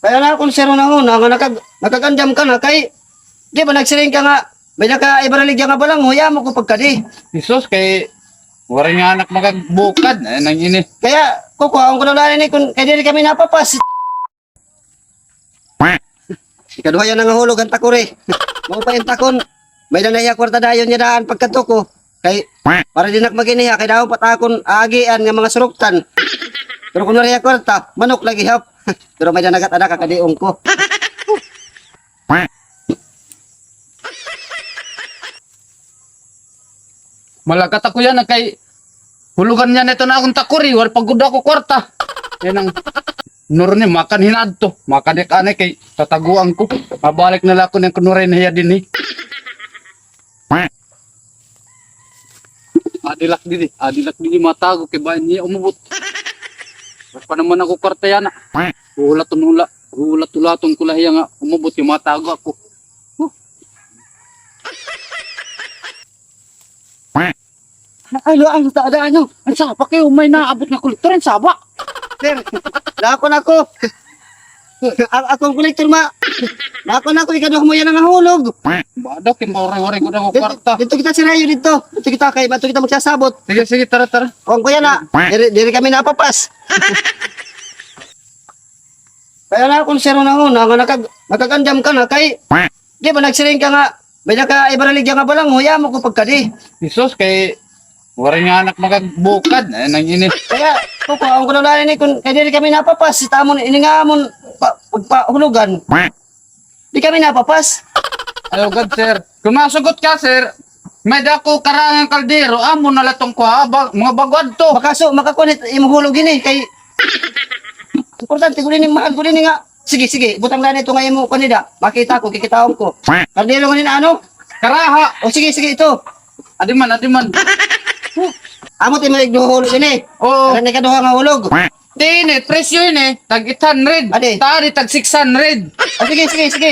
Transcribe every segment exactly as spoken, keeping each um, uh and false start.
Kay an akon, sir, hunahuna nga nakag-, nakag-andam ka na kay, di ba nagsiring ka nga may-ada ka ibaraligya nga balanghoy, amo ko pagkadi. Jesus, kay waray nga anak makagbukad, eh, nang ini. Kaya, kukuhaon ko na la ini kun kay diri kami napapas. Ikaduha yana nga hulog han takuri. Mao pa in takon, may-ada na hiya kwarta dayon niya daan pagkadto ko. Kay, para di na ak mag-iniha, kay dahon pa it akon aagian nga mga suruktan. Pero kun waray hiya kwarta, manok lagi hap. Pero may-ada na gad ada kakadion ko. Malakat ako yana kay hulugan niya na ito na akon takuri, waray pa gud ako kwarta. Yana an nurni, makan hinaadto, makan dik anay kay tataguan ko. Mabalik na la ako niyan kun waray na hiya dinhi. Adi la ak dinhi, adi la ak dinhi matago kay bangin hiya umabot. Waray pa naman ako kwarta yana. Hulaton hula, hulat-hulaton ko la hiya nga umabot kay matago ako. Huh. Ay, lo, ano, ta-, ano, ano? An saba kay may naabot nga kolektor, an saba. Sir, lakon ako. A-, akon kolektor, ma. Lakon ako, ikaduha mo yana nga hulog. Bada kay mawaray-waray gud ako kwarta. Didto kita, sir, ayo, didto. Didto kita kay, adto kita magsasabot. Sige, sige, tara, tara. Kuan ko yana. Diri, diri kami napapas. Kay an akon, sir, hunahuna nga nakag-, nakag-andam ka na kay, di ba nagsiring ka nga may-ada ka ibaraligya nga balanghoy, amo ko pagkadi. Jesus, kay waray nga anak makagbukad, eh, nang ini. Kaya, kukuhaon ko na la ini kun kay diri kami napapas, it amon ini nga amon pa-, pagpahulugan. Di kami napapas. Ayaw gad, sir. Kun masugot ka, sir, may-ada ko karaha nga kaldero, amo na la iton kuhaa, ba-, mga bag-o adto. Makaso, makakuan it imo hulog ini, kay importante gud ini, mahal gud ini nga. Sige, sige, butang la ito nga imo kuan dida. Makita ko, kikitaon ko. Kaldero nga ini, ano? Karaha. O, sige, sige, ito. Adi man, adi man. Amo it imo ighuhulog ini. Oo. Kanan ikaduha nga hulog. Ti ini, presyo ini, tag eight hundred. Adi. Ta adi, tag six hundred. O, sige, sige, sige.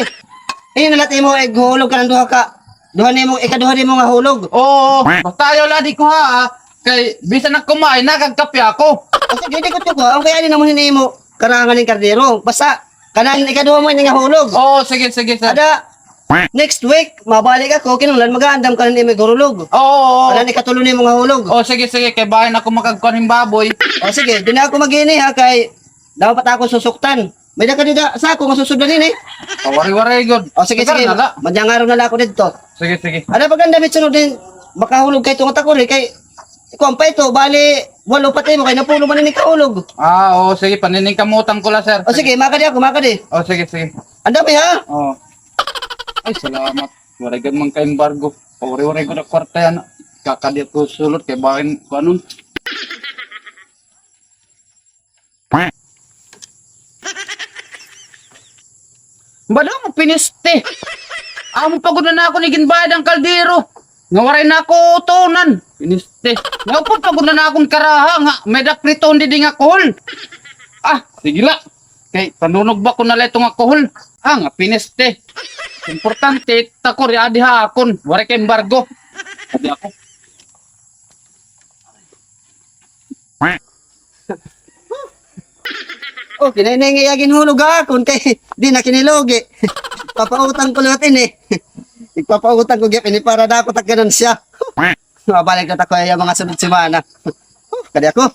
Ini na la it imo ighuhulog kanan duha ka. Duha nimo, ikaduha nimo nga hulog. Oo. Basta ayaw la adi kuhaa, ha. Kay bisan ako kumain, nakagkape ako. O, sige, di ko tuko. An kay adi namon hini imo karaha nga ini kaldero. Basta kanan ikaduha mo ini nga hulog. Oo, sige, sige, sir. Ada, next week, mabalik ako, kinahanglan mag-aandam ka na nimo ighuhulog. Oo, oo, oo. Kanan ikatulo nimo nga hulog. O, sige, sige, kay bangin ako makagkuan hin baboy. O, sige, di na ako mag-ini, ha, kay daw pa ta ako susuktan. May-ada ka dida sako nga susudlan ini. Pawaray-waray gud. O, sige, sige. Madyangaron na la ako didto. Sige, sige. Ada, pag-andam it sunod hin makahulog ka hito nga takuri kay kuan pa ito, bali, walo pa it imo kay napulo man ini kahulog. Ah, oo, sige, paniningkamutan ko la, sir. O, sige, makadi ako, makadi. O, sige, sige. Andami, ha? Oo. Ay, salamat. Waray gad man ka-embargo. Pawaray-waray gud ak kwarta yana. Kakadi ako sulod kay bangin kuanon. Bada mo, piniste. Amo pa gud na nakon iginbayad an kaldero. Nga waray na ako utunan. Piniste. Naupod pa gud na nakon karaha nga may-ada priton didi nga kuhol. Ah, sige la. Kay panunugba ko na la ito nga kuhol. Ah, nga piniste. Importante, takuri adi ha akon. Waray ka-embargo. Adi ako. O, kinainay nga iya ginhulog ha akon kay di na kinilugi. Papautang ko liwat ini. Igpapautang ko gihap ini para dako it ak ganansya. Mabalik na ta ko iya mga sunod semana. Kadi ako.